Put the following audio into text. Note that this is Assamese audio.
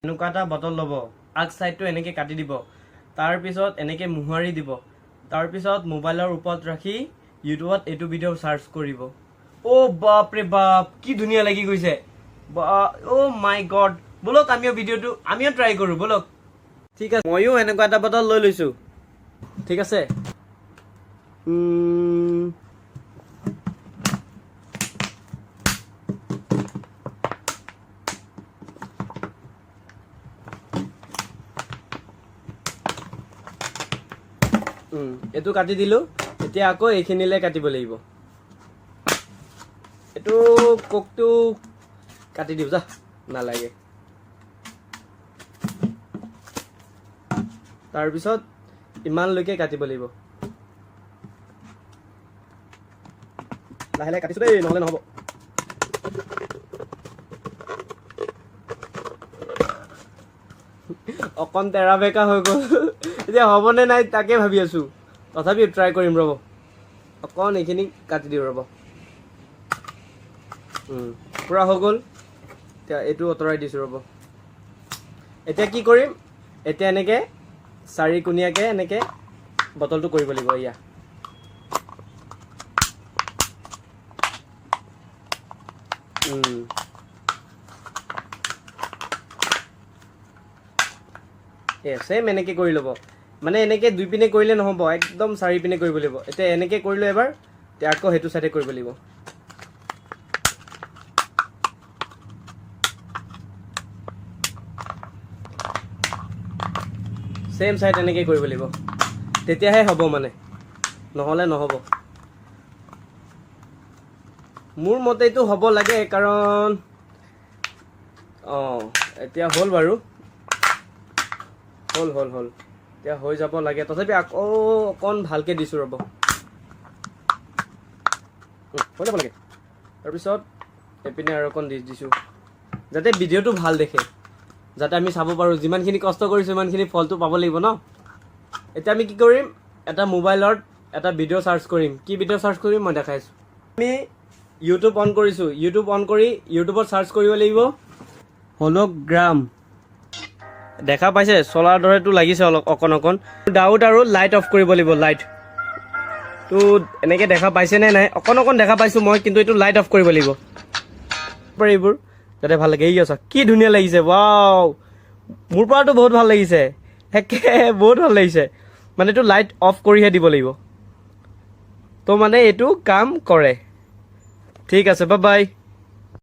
এনেকুৱা এটা বটল ল'ব, আগ ছাইডটো এনেকৈ কাটি দিব, তাৰপিছত এনেকৈ মোহাৰি দিব, তাৰপিছত মোবাইলৰ ওপৰত ৰাখি ইউটিউবত এইটো ভিডিঅ' চাৰ্চ কৰিব। অ' বাপ ৰে বাপ, কি ধুনীয়া লাগি গৈছে। অ' মাই গড, ব'লক আমিও ভিডিঅ'টো আমিও ট্ৰাই কৰোঁ ব'লক। ঠিক আছে, ময়ো এনেকুৱা এটা বটল লৈ লৈছোঁ। ঠিক আছে। এইটো কাটি দিলোঁ। এতিয়া আকৌ এইখিনিলৈ কাটিব লাগিব। এইটো কোকটো কাটি দিওঁ, যা নালাগে। তাৰপিছত ইমানলৈকে কাটিব লাগিব। লাহে লাহে কাটিছোঁ দেই, নহ'লে নহ'ব। অকণ তেৰা বেঁকা হৈ গ'ল। এতিয়া হ'বনে নাই তাকে ভাবি আছোঁ, তথাপি ট্ৰাই কৰিম ৰ'ব। অকণ এইখিনি কাটি দিওঁ ৰ'ব। পূৰা হৈ গ'ল। এতিয়া এইটো আঁতৰাই দিছোঁ ৰ'ব। এতিয়া কি কৰিম? এতিয়া এনেকৈ চাৰিকোণীয়াকৈ এনেকৈ বটলটো কৰিব লাগিব। এয়া ছেম এনেকৈ কৰি ল'ব। মানে এনেকৈ দুই পিনে কৰিলে নহ'ব, একদম চাৰি পিনে কৰিব লাগিব। এতিয়া এনেকৈ কৰিলোঁ এবাৰ, এতিয়া আকৌ সেইটো চাইডে কৰিব লাগিব। ছেম চাইড এনেকৈ কৰিব লাগিব, তেতিয়াহে হ'ব, মানে নহ'লে নহ'ব। মোৰ মতে এইটো হ'ব লাগে, কাৰণ অঁ এতিয়া হ'ল বাৰু, হ'ল হ'ল হ'ল, এতিয়া হৈ যাব লাগে। তথাপি আকৌ অকণ ভালকৈ দিছোঁ ৰ'ব। হৈ যাব লাগে। তাৰপিছত এইপিনে আৰু অকণ দি দিছোঁ, যাতে ভিডিঅ'টো ভাল দেখে, যাতে আমি চাব পাৰোঁ। যিমানখিনি কষ্ট কৰিছোঁ সিমানখিনি ফলটো পাব লাগিব ন। এতিয়া আমি কি কৰিম? এটা মোবাইলত এটা ভিডিঅ' চাৰ্চ কৰিম। কি ভিডিঅ' চাৰ্চ কৰিম মই দেখাইছোঁ। আমি ইউটিউব অন কৰিছোঁ। ইউটিউব অন কৰি ইউটিউবত চাৰ্চ কৰিব লাগিব হল'গ্ৰাম। দেখা পাইছে, চলাৰ দৰেটো লাগিছে অলপ অকণ অকণ ডাউট। আৰু লাইট অফ কৰিব লাগিব। লাইট তো এনেকৈ দেখা পাইছেনে নাই? অকণ অকণ দেখা পাইছোঁ মই, কিন্তু এইটো লাইট অফ কৰিব লাগিব এইবোৰ, যাতে ভাল লাগে। এই আছা, কি ধুনীয়া লাগিছে, ৱাও! মোৰ পৰাতো বহুত ভাল লাগিছে, একে বহুত ভাল লাগিছে। মানে এইটো লাইট অফ কৰিহে দিব লাগিব। তো মানে এইটো কাম কৰে। ঠিক আছে, বাই বাই।